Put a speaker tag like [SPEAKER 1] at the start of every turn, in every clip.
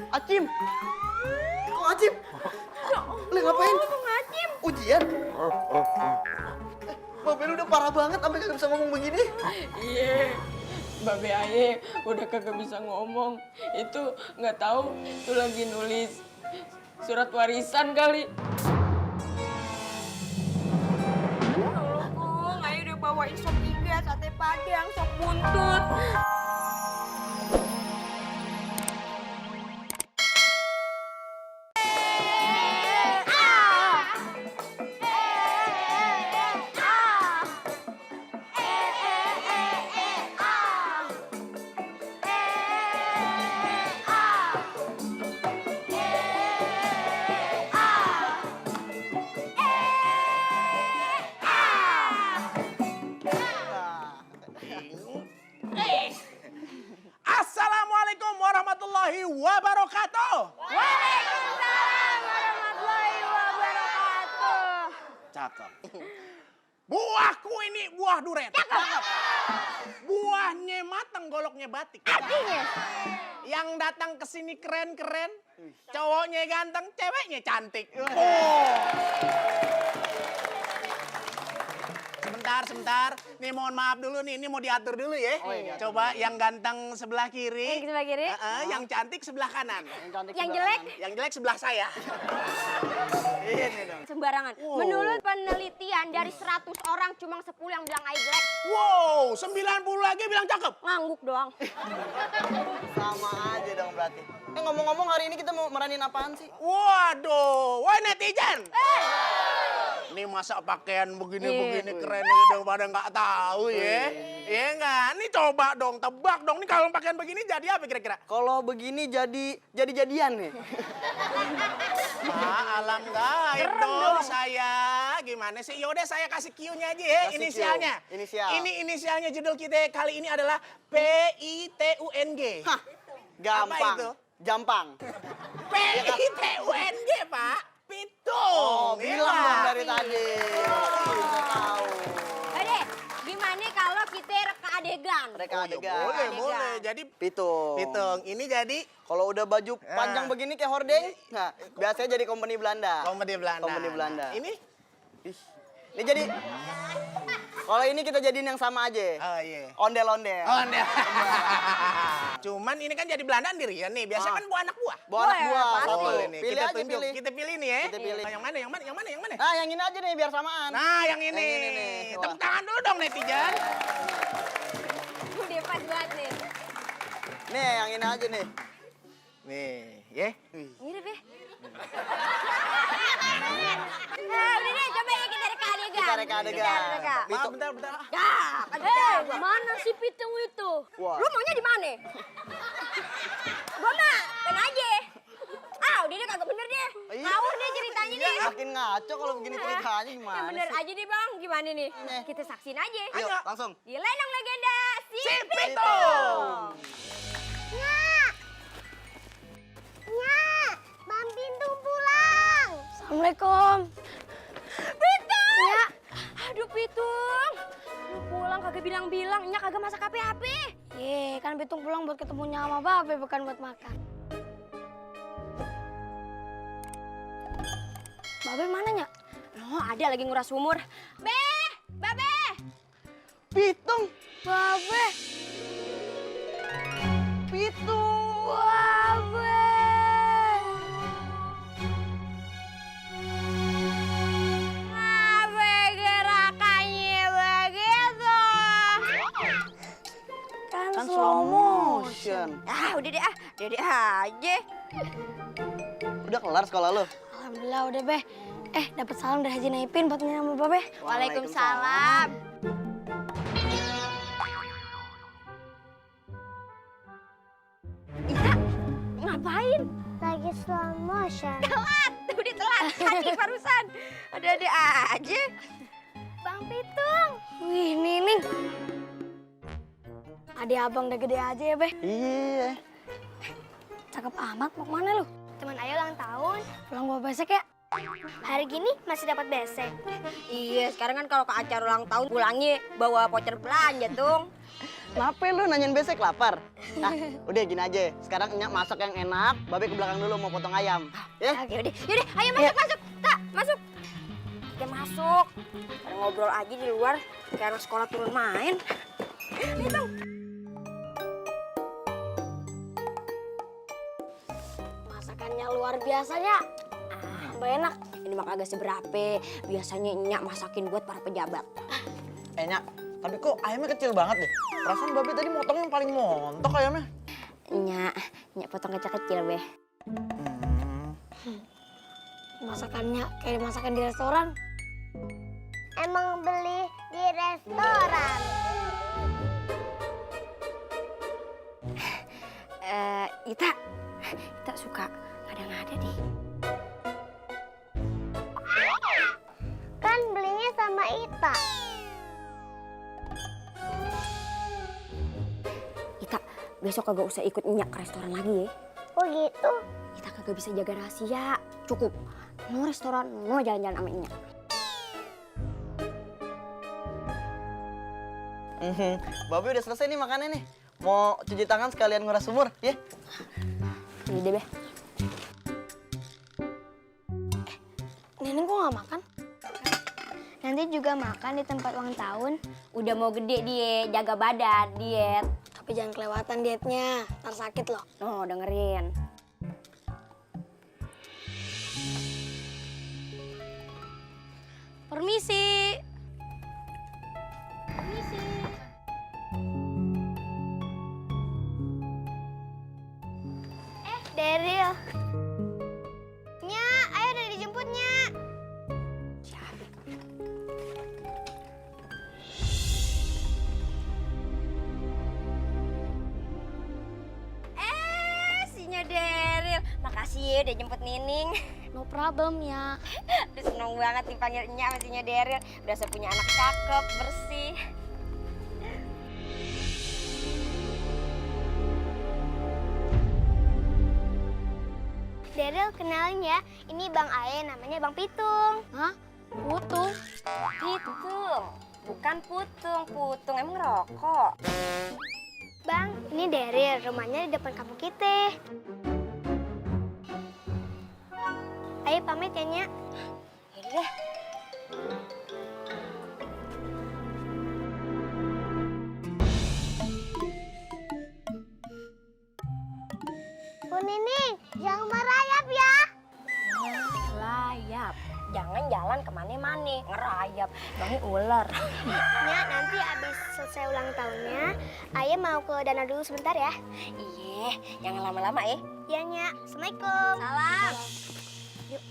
[SPEAKER 1] Acim. Kok Acim? Lu ngapain?
[SPEAKER 2] Kok Acim?
[SPEAKER 1] Ujian? Babe lu udah parah banget sampai kagak bisa ngomong begini.
[SPEAKER 2] Iya. Babe Aye udah kagak bisa ngomong. Itu nggak tahu tuh lagi nulis surat warisan kali. Allah Kong, Aye udah bawain sop iga, sate padang, sop buntut.
[SPEAKER 3] Assalamualaikum warahmatullahi wabarakatuh.
[SPEAKER 2] Waalaikumsalam warahmatullahi wabarakatuh.
[SPEAKER 1] Cakep.
[SPEAKER 3] Buahku ini buah duren. Buahnya matang, goloknya batik.
[SPEAKER 2] Artinya?
[SPEAKER 3] Yang datang ke sini keren-keren, cowoknya ganteng, ceweknya cantik. Sebentar. Nih mohon maaf dulu nih, ini mau diatur dulu ya.
[SPEAKER 1] Oh, iya, diatur
[SPEAKER 3] Coba yang ganteng sebelah kiri.
[SPEAKER 2] Yang sebelah kiri?
[SPEAKER 3] Yang cantik sebelah kanan.
[SPEAKER 2] Yang jelek?
[SPEAKER 3] Yang jelek sebelah saya. Ini dong.
[SPEAKER 2] Sembarangan.
[SPEAKER 3] Wow.
[SPEAKER 2] Menurut penelitian dari 100 orang cuma 10 yang bilang Aye jelek.
[SPEAKER 3] Wow, 90 lagi bilang cakep.
[SPEAKER 2] Ngangguk doang.
[SPEAKER 1] Sama aja dong berarti. Ngomong-ngomong hari ini kita mau meranin apaan sih?
[SPEAKER 3] Waduh, wah netizen. Ini masa pakaian begini-begini keren udah pada nggak tahu ya. Iya nggak? Ini coba dong, tebak dong. Nih kalau pakaian begini jadi apa kira-kira?
[SPEAKER 1] Kalau begini jadi-jadian nih.
[SPEAKER 3] Alam gaib dong saya. Gimana sih? Yaudah saya kasih Q-nya aja ya,
[SPEAKER 1] Kasih Q.
[SPEAKER 3] inisialnya.
[SPEAKER 1] Inisial.
[SPEAKER 3] Ini inisialnya judul kita kali ini adalah PITUNG.
[SPEAKER 1] Hah, gampang.
[SPEAKER 3] Apa itu?
[SPEAKER 1] Jampang.
[SPEAKER 3] PITUNG, Pak. Pitung.
[SPEAKER 1] Oh, bilang
[SPEAKER 3] Iya.
[SPEAKER 1] dong dari tadi. Bisa tahu.
[SPEAKER 2] Deh, gimana kalau kita reka adegan?
[SPEAKER 1] Reka
[SPEAKER 3] Oh, ya
[SPEAKER 1] adegan.
[SPEAKER 3] boleh. Jadi
[SPEAKER 1] Pitung.
[SPEAKER 3] pitung. Ini jadi
[SPEAKER 1] Kalau udah baju panjang begini kayak hordeng, nah biasanya jadi company Belanda.
[SPEAKER 3] komedi Belanda.
[SPEAKER 1] Komedi Belanda.
[SPEAKER 3] Ini?
[SPEAKER 1] Ih, ini jadi. Kalau ini kita jadiin yang sama aja.
[SPEAKER 3] Oh iya.
[SPEAKER 1] Ondel-ondel.
[SPEAKER 3] Oh, enggak. Cuman ini kan jadi Belandaan dirian nih. Biasa kan buah anak buah.
[SPEAKER 1] Buah anak buah.
[SPEAKER 2] Boleh,
[SPEAKER 1] Satu.
[SPEAKER 3] Boleh nih.
[SPEAKER 1] Pilih
[SPEAKER 3] Kita
[SPEAKER 1] aja,
[SPEAKER 3] tunjuk.
[SPEAKER 1] pilih.
[SPEAKER 3] Kita pilih nih ya.
[SPEAKER 1] Kita pilih.
[SPEAKER 3] Yang mana?
[SPEAKER 1] Nah, yang ini aja nih biar samaan.
[SPEAKER 3] Nah, yang ini.
[SPEAKER 1] Yang ini nih. Wah.
[SPEAKER 3] Tepuk tangan dulu dong netizen.
[SPEAKER 2] Udah pas banget nih.
[SPEAKER 1] Nih, yang ini aja nih.
[SPEAKER 3] Nih, ya.
[SPEAKER 2] Mirip ya? Nah, udah deh, coba ya kita reka adegan.
[SPEAKER 1] Kita reka adegan.
[SPEAKER 2] Kita reka.
[SPEAKER 1] Pitung.
[SPEAKER 3] Bentar.
[SPEAKER 2] Ya, mana si pitung itu?
[SPEAKER 1] Wah.
[SPEAKER 2] Lu maunya di mana? Gua mah, kan aja. Udah deh kagak bener deh.
[SPEAKER 1] Iya.
[SPEAKER 2] Ngawur deh ceritanya deh.
[SPEAKER 1] Makin ngaco kalau begini ceritanya gimana
[SPEAKER 2] Yang bener
[SPEAKER 1] sih?
[SPEAKER 2] aja deh bang, gimana nih?
[SPEAKER 1] Nih.
[SPEAKER 2] Kita saksin aja.
[SPEAKER 1] Ayo, langsung.
[SPEAKER 2] Di Lenong Legenda si
[SPEAKER 3] Si
[SPEAKER 2] Pitung.
[SPEAKER 3] Pitung.
[SPEAKER 4] Nyak! Nyak! Bang Pitung pulang!
[SPEAKER 2] Assalamualaikum. Pitung! Ya. Aduh Pitung. Lu pulang kagak bilang-bilang, Nyak kagak masak apa-apa.
[SPEAKER 4] Kan Pitung pulang buat ketemunya sama Babe, bukan buat makan. Babe mana, Nyak?
[SPEAKER 2] Oh, ada lagi nguras sumur. Babe!
[SPEAKER 1] Pitung.
[SPEAKER 4] Babe!
[SPEAKER 1] Pitung.
[SPEAKER 4] Babe!
[SPEAKER 2] Apa gerakannya begitu?
[SPEAKER 4] Kan
[SPEAKER 1] Kan
[SPEAKER 4] slow motion.
[SPEAKER 2] Udah deh aja.
[SPEAKER 1] Udah kelar sekolah lu?
[SPEAKER 4] Alhamdulillah udah, Be. Dapat salam dari Haji Naipin buat Nina sama Babe.
[SPEAKER 2] Waalaikumsalam. Ita, ngapain?
[SPEAKER 4] Lagi slow motion.
[SPEAKER 2] Udah telat tadi barusan. Ada aja.
[SPEAKER 4] Bang Pitung. Wih, Nining. Adik abang udah gede aja ya, Be.
[SPEAKER 1] Iya.
[SPEAKER 4] Cakep amat, mau kemana lu? Teman Ayo ulang tahun. Pulang bawa besek ya? Hari gini masih dapat besek.
[SPEAKER 2] Iya, sekarang kan kalau ke acara ulang tahun pulangnya bawa voucher belanja, Tung.
[SPEAKER 1] Kenapa lu nanyain besek lapar? Nah, udah gini aja. Sekarang Nyak masak yang enak, Babe ke belakang dulu mau potong ayam. Ya?
[SPEAKER 4] Oke, udah. Yaudah, ayo masuk, masuk. Tak, masuk. Kita masuk. Pada ngobrol aja di luar, kayak anak sekolah turun main. Hitung. Masakannya luar biasanya. Mbak enak. Ini mah kagak seberapa. Biasanya Nyak masakin buat para pejabat.
[SPEAKER 1] Nyak, tapi kok ayamnya kecil banget deh. Perasaan Babe tadi motong yang paling montok ayamnya.
[SPEAKER 4] Nyak potong kecil-kecil, Be. Masakannya kayak masakan di restoran. Emang beli di restoran? Ita suka ngada-ngada deh. Kan belinya sama Ita. Ita, besok kagak usah ikut Nyak ke restoran lagi ya. Oh gitu? Ita kagak bisa jaga rahasia. Cukup. No restoran, no jalan-jalan sama Nyak.
[SPEAKER 1] Babe udah selesai nih makannya nih. Mau cuci tangan sekalian nguras sumur, ya?
[SPEAKER 4] Ini deh, Be. Nenek kok nggak makan? Nanti juga makan di tempat ulang tahun. Udah mau gede dia, jaga badan, diet. Tapi jangan kelewatan dietnya, ntar sakit loh. Oh, dengerin. Permisi. Permisi. Daryl. Nya, ayo udah dijemputnya. Siapa? Sinya Daryl. Makasih ya udah jemput Nining. No problem ya. Udah seneng banget dipanggil Nya sama Sinya Daryl. Berasa punya anak cakep, bersih. Daryl, kenalin ya, ini Bang Aye, namanya Bang Pitung. Hah? Putung? Pitung, bukan Putung. Putung emang rokok. Bang, ini Daryl, rumahnya di depan kampung kita. Ayo pamit ya, Nya. Yaudah deh. Bu Nining, jangan merayap ya. Merayap? Jangan jalan kemana-mana, ngerayap. Bangnya ular. Nya, nanti abis selesai ulang tahunnya, Ayah mau ke danau dulu sebentar ya. Iya, jangan lama-lama ya. Iya, Nya. Assalamualaikum. Salam. Yuk.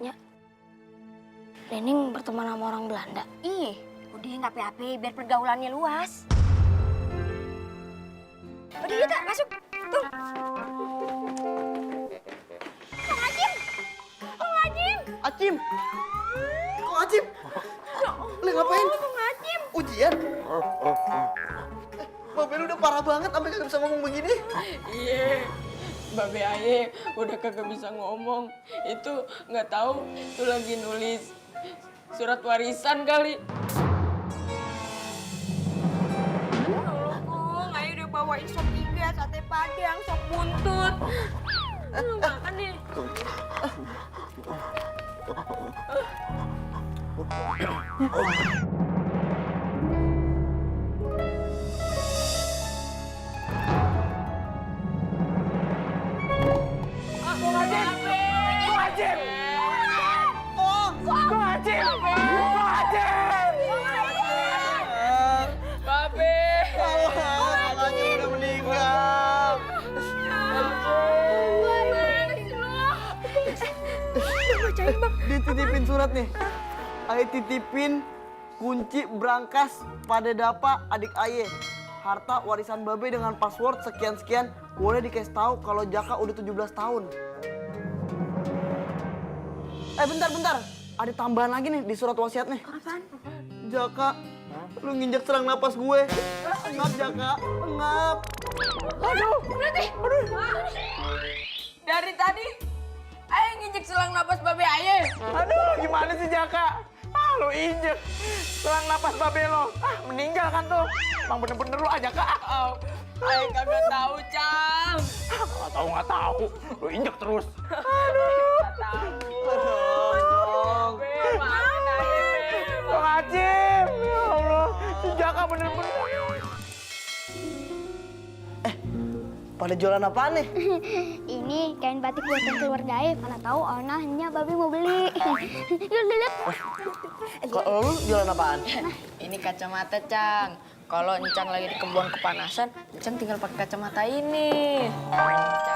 [SPEAKER 4] Nya, Nining berteman sama orang Belanda. Ih, udah nggak apa-apa, biar pergaulannya luas. Udah yuk, Tak, masuk. Tuh. Kang Acim. Kang Acim.
[SPEAKER 1] Acim! Kok Acim? Lu ngapain?
[SPEAKER 4] Kang Acim.
[SPEAKER 1] Ujian? Babe lu udah parah banget sampai kagak bisa ngomong begini.
[SPEAKER 2] Iya, Babe Aye udah kagak bisa ngomong. Itu nggak tahu tuh lagi nulis surat warisan kali. Ayo udah bawain sop iga, sate padang, sop buntut. Lu makan nih. Babe.
[SPEAKER 1] Acim udah meninggal. Dititipin surat nih. Ayo titipin kunci brankas pada Dapa adik Aye. Harta warisan Babe dengan password sekian-sekian. Boleh dikasih tahu kalau Jaka udah 17 tahun. Bentar. Ada tambahan lagi nih di surat wasiat nih.
[SPEAKER 4] Apaan?
[SPEAKER 1] Jaka, lu nginjak serang napas gue. Engap, Jaka. Engap.
[SPEAKER 2] Aduh, berarti. Dari tadi, Aye nginjek selang napas Babe Aye.
[SPEAKER 1] Aduh, gimana sih Jaka?
[SPEAKER 5] Lu injek. Selang napas babe lo. Meninggal kan tuh. Emang bener-bener lu aja kak.
[SPEAKER 2] Ayah kagak tahu, Cang.
[SPEAKER 5] Nggak tahu. Lu injek terus.
[SPEAKER 2] Nggak tahu.
[SPEAKER 1] Dong.
[SPEAKER 2] Be, maafin Ayah, Be.
[SPEAKER 5] Bang Acim. Ya Allah. Si Jaka bener-bener.
[SPEAKER 1] Pada jualan apaan nih?
[SPEAKER 4] Ini kain batik buatan keluarga Ayah. Mana tahu onahnya babi mau beli. Yuk lihat.
[SPEAKER 1] Kalau lu jualan apaan?
[SPEAKER 2] Ini kacamata, Cang. Kalau Encang lagi di kebun kepanasan, Encang tinggal pakai kacamata ini. Cang.